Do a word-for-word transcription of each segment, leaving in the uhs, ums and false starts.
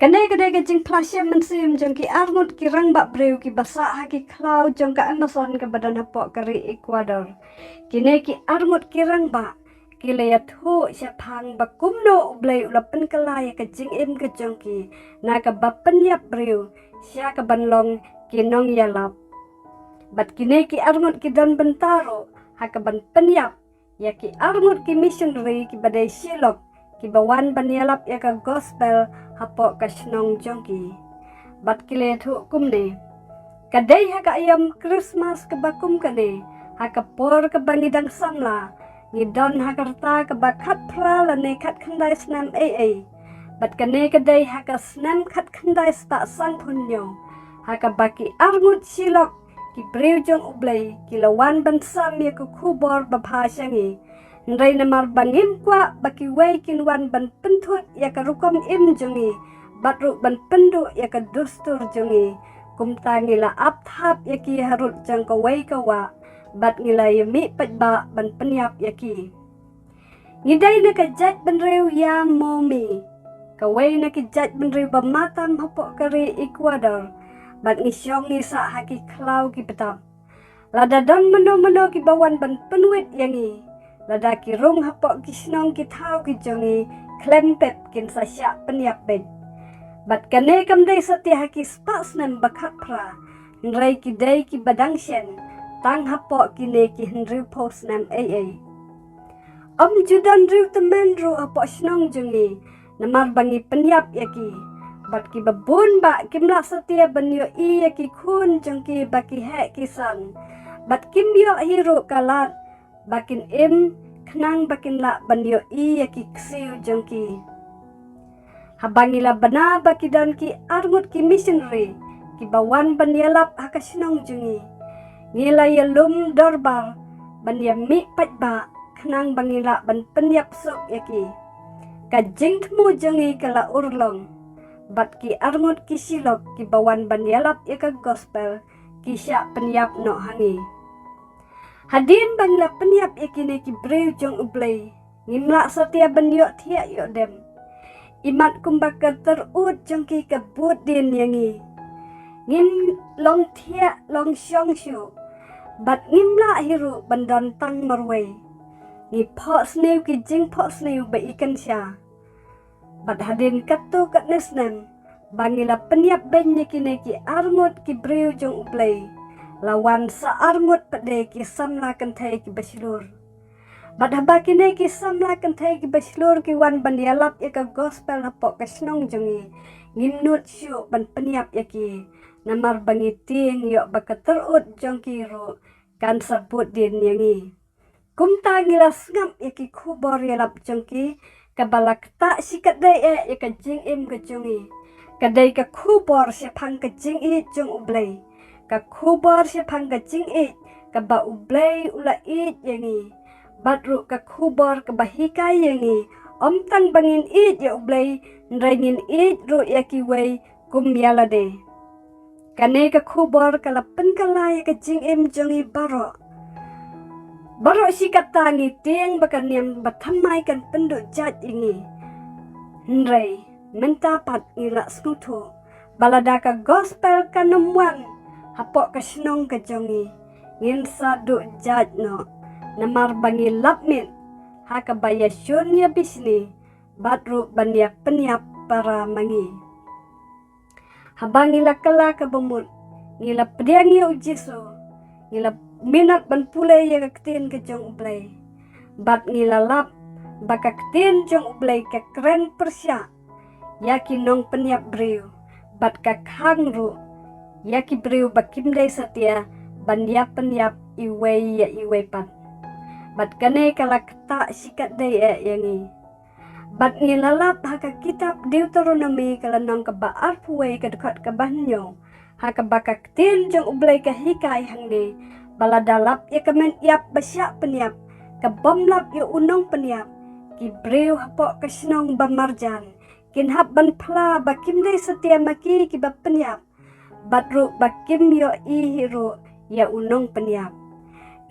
Kane ka dei ka jingphla shem mynsiem jong ki arngut ki rangbah briew kiba sah ha ki khlaw jong ka Amazon kaba don hapoh ka ri Ecuador. Kine ki arngut ki rangbah ki la ïathuh shaphang ba kumno U Blei u la pynkylla ïa ka jingim ka jong ki na kaba pynïap briew sha kaban long ki nongïalap. Bad kine ki arngut ki don bynta ruh ha kaban pynïap ïa ki arngut ki missionary kiba dei shilok kiba wan ban ïalap ïa ka gospel hapoh ka shnong jong ki. Bad ki la ïathuh kumne: Ka dei ha ka aïom Christmas kaba kum kane, ha ka por kaba ngi dang samla, ngi don ha ka rta kaba khatphra lane khatkhyndai snem ei ei. Bad kane ka dei ha ka snem khatkhyndai spah sanphew hynñiew, ha kaba ki arngut shilok ki briew jong U Blei ki la wan ban sam ïa ka khubor babha sha ngi. Hynrei namar ba ngim kwah ba kiwei kin wan ban pynthut ïa ka rukom im jong ngi bad ruh ban pynduh ïa ka dustur jong ngi, kumta ngi la ap thap ïa ki harud jong kawei ka wah bad ngi la ïa mih paidbah ban pynïap ïa ki. Ngi dei na ka jaitbynriew Yanomami, kawei na ki jaitbynriew ba matam hapoh ka ri Ecuador, bad ngi shong ngi sah ha ki khlaw ki btap. Lada don mano mano kiba wan ban pynwit ïa ngi, lada ki rung hapoh ki shnong ki thaw ki jong ngi, khlem pep kin sa shah pynïap beit. Bad kane kam dei satia ha ki spah snem ba khatphra, hynrei ki dei kiba dang shen tang hapoh kine ki hynriewphew snem ei ei. Ym ju don riew tymmen ruh hapoh shnong jong ngi namar ba ngi pynïap ïa ki. Bad kiba bun bah kim lah satia ban ïohi ïa ki khun jong ki ba ki heh ki san. Bad kim ïoh hi ruh ka lad ba kin im khnang ba kin lah ban ïohi ïa ki ksiew jong ki. Haba ngi la bna ba ki don ki arngut ki missionary kiba wan ban ïalap ha ka shnong jong ngi, ngi la ïalum dorbar ban ïa mih paidbah khnang ba ngi lah ban pynïap suk ïa ki. Ka jingthmu jong ngi ka la urlong, bad ki arngut ki shilok kiba wan ban ïalap ïa ka gospel ki shah pynïap noh ha ngi. Hadien ba ngi la pynïap ïa kine ki briew jong U Blei, ngim lah satia ban ïohthiah ïohdem. Imat kumba ka tyrut jong ki ka bud dien ïa ngi. Ngim long thiah long shong shuh, bad ngim lah hi ruh ban don tang marwei. Ngi phohsniew ki jingphohsniew ba ikynsha. Bad hadien katto katne snem ba ngi la pynïap beiñ ïa kine ki arngut ki briew jong U Blei, la wan sa arngut pat de ki samla kynthei kiba shlur. Bad haba kine ki samla kynthei kiba shlur ki wan ban ïalap ïa ka gospel hapoh ka shnong jong ngi, ngim nud shuh ban pynïap ïa ki, namar ba ngi tieng ïoh ba ka tyrut jong ki ruh kan sa bud dien ïa ngi. Kumta ngi la sngap ïa ki khubor ïalap jong ki, kaba la ktah shikatdei eh ïa ka jingim ka jong ngi. Ka dei ka khubor shaphang ka jingïeit jong U Blei, ka khubor shaphang ka jingïeit kaba U Blei u la ïeit ïa ngi, bad ruh ka khubor kaba hikai ïa ngi ym tang ba ngin ïeit ïa U Blei, hynrei ngin ïeit ruh ïa kiwei kum ïa lade. Kane ka khubor ka la pynkylla ïa ka jingim jong ngi baroh. Baroh shi katta ngi tieng ba ka niam ba thymmai kan pynduh jait ïa ngi. Hynrei mynta pat ngi la sngewthuh ba lada ka gospel kan ym wan hapoh ka shnong ka jong ngi, ngin sa duh jait noh, namar ba ngi lap miet ha kaba ïa shun ïa bishni bad ruh ban ïa pynïap para ma ngi. Haba ngi la kylla kaba mut, ngi la pdiang ïa U Jisu, ngi la minot ban pule ïa ka ktien ka jong U Blei. Bad ngi la lap ba ka ktien jong U Blei ka kren pyrshah ïa ki nongpynïap briew, bad ka khang ruh ïa ki briew ba kim dei satia ban ïa pynïap iwei ïa iwei pat. Bad kane ka la ktah shikatdei eh ïa ngi. Bad ngi la lap ha ka kitab Deuteronomi ka lynnong kaba arphew wei ka dkhot kaba hynñiew, ha kaba ka ktien jong U Blei ka hikai hangne ba lada lap ïa ka mynïap ba shah pynïap, ka bym lap ïa u nongpynïap, ki briew hapoh ka shnong ba marjan kin hap ban phla ba kim dei satia ma ki kiba pynïap, bad ruh ba kim ïohi hi ruh ïa u nongpynïap.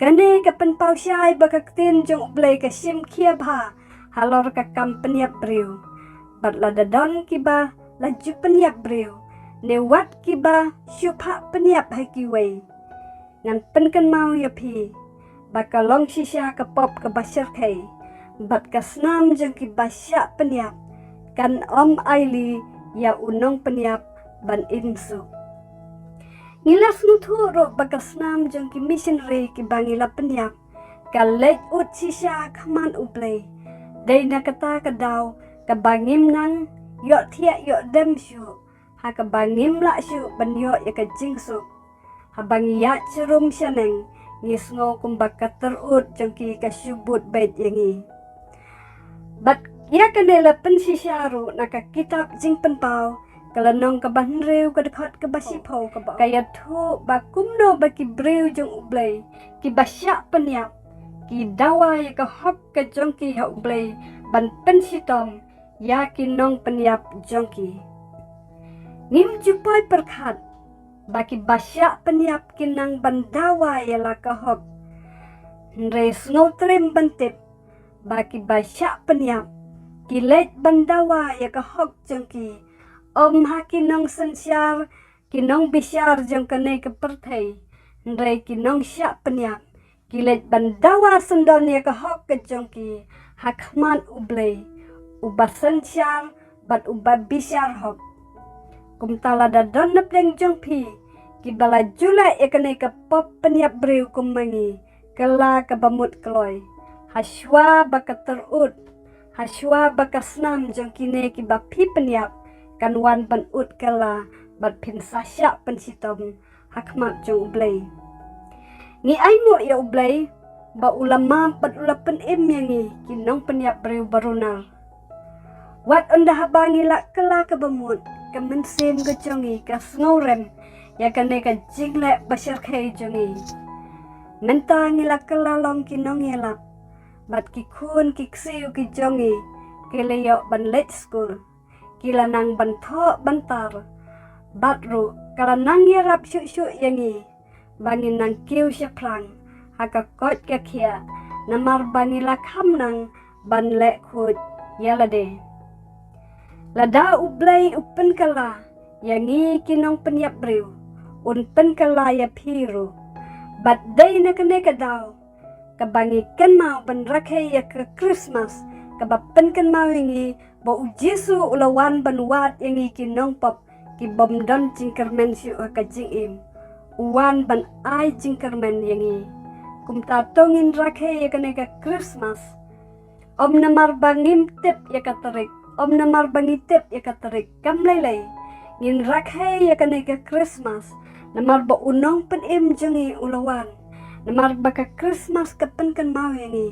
Kane ka pynpaw shai ba ka ktien jong U Blei ka shim khia bha halor ka kam pynïap briew. Bad lada don kiba la ju pynïap briew, ne wat kiba shu phah pynïap ha kiwei. Ngan pynkynmaw ïa phi ba ka long shisha ka pop kaba shyrkhei, bad ka snam jong kiba shah pynïap kan ym ailad ïa u nongpynïap ban im suk. Ngi la sngewthuh ruh ba ka snam jong ki missionary kiba ngi la pynïap ka leit ud shisha ha khmat U Blei. Dei na kata ka daw kaba ngim nang ïoh thiah ïoh dem shuh, ha kaba ngim lah shuh ban ïoh ïa ka jingsuk. Haba ngi ïaid sharum shaneng, ngi sngew kumba ka tyrud jong ki ka shu bud beit ïa ngi. Bad ïa kane la pynshisha ruh na ka kitab Jingpynpaw, ka lynnong kaba hynriew, ka dkhot kaba shiphew, kaba ka ïathuh ba kumno ba ki briew jong U Blei kiba shah pynïap ki dawa ïa ka hok ka jong ki ha U Blei ban pynshitom ïa ki nongpynïap jong ki. Ngim ju poi pyrkhat ba kiba shah pynïap ki nang ban dawa ïa la ka hok. Hynrei sngewtriem ban tip ba kiba shah pynïap ki leit ban dawa ïa ka hok jong ki, ym ha ki nongsynshar, ki nongbishar jong kane ka pyrthei, hynrei ki nongshah pynïap ki leit ban dawa syndon ïa ka hok ka jong ki ha khmat U Blei, uba synshar bad uba bishar hok. Kumta lada don na pdeng jong phi kiba la ju leh ïa kane ka pop pynïap briew kum ma ngi, kylla kaba mut kloi. Hashwa ba ka tyrud, hashwa ba ka snam jong kine kiba phi pynïap kan wan ban ud kylla, bad phin sa shah pynshitom ha khmat jong U Blei. Ngi ainguh ïa U Blei ba u la map bad u la pynim ïa ngi ki nongpynïap briew baroh nar. Wat ynda haba ngi la kylla kaba mut, ka mynsiem ka jong ngi ka sngewrem ïa kane ka jingleh ba shyrkhei jong ngi. Mynta ngi la kylla long ki nongïalap, bad ki khun ki ksiew ki jong ngi ki la ïoh ban leit skul, ki la nang ban thoh ban tar. Bad ruh ka la nang ïarap shuh shuh ïa ngi ba ngin nang kiew shaphrang ha ka koit ka khiah, namar ba ngi la kham nang ban leh khuid ïa lade. Lada U Blei u pynkylla ïa ngi ki nongpynïap briew, un pynkylla ïa phi ruh. Bad dei na kane ka daw kaba ngi kynmaw ban rakhe ïa ka Christmas, kaba pynkynmaw ïa ngi ba U Jisu u la wan ban wad ïa ngi ki nongpop kibym don jingkyrmen shuh ha ka jingim. U wan ban ai jingkyrmen ïa ngi. Kumta to ngin rakhe ïa kane ka Christmas, ym namar ba ngim tip ïa ka tarik, ym namar ba ngi tip ïa ka tarik, kam lei lei. Ngin rakhe ïa kane ka Christmas namar ba u nongpynim jong ngi u la wan. Namar ba ka Christmas ka pynkynmaw ïa ngi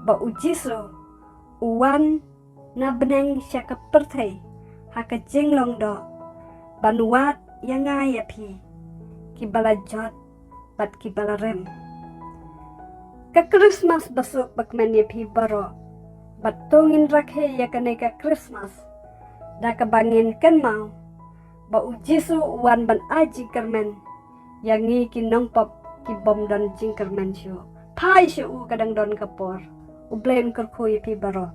ba U Jisu u wan na bneng sha ka pyrthei ha ka jinglong doh, ban wad ïa nga ïa phi, kiba la jot bad kiba la rem. Ka Christmas basuk bakmen ïa phi baroh. Bad to ngin rakhe ïa kane ka Christmas da kaba ngin kynmaw ba U Jisu u wan ban ai jingkyrmen ïa ngi ki nongpop kibym don jingkyrmen shuh. Phai sha u ka dang don ka por. U Blei un kyrkhu ïa phi baroh.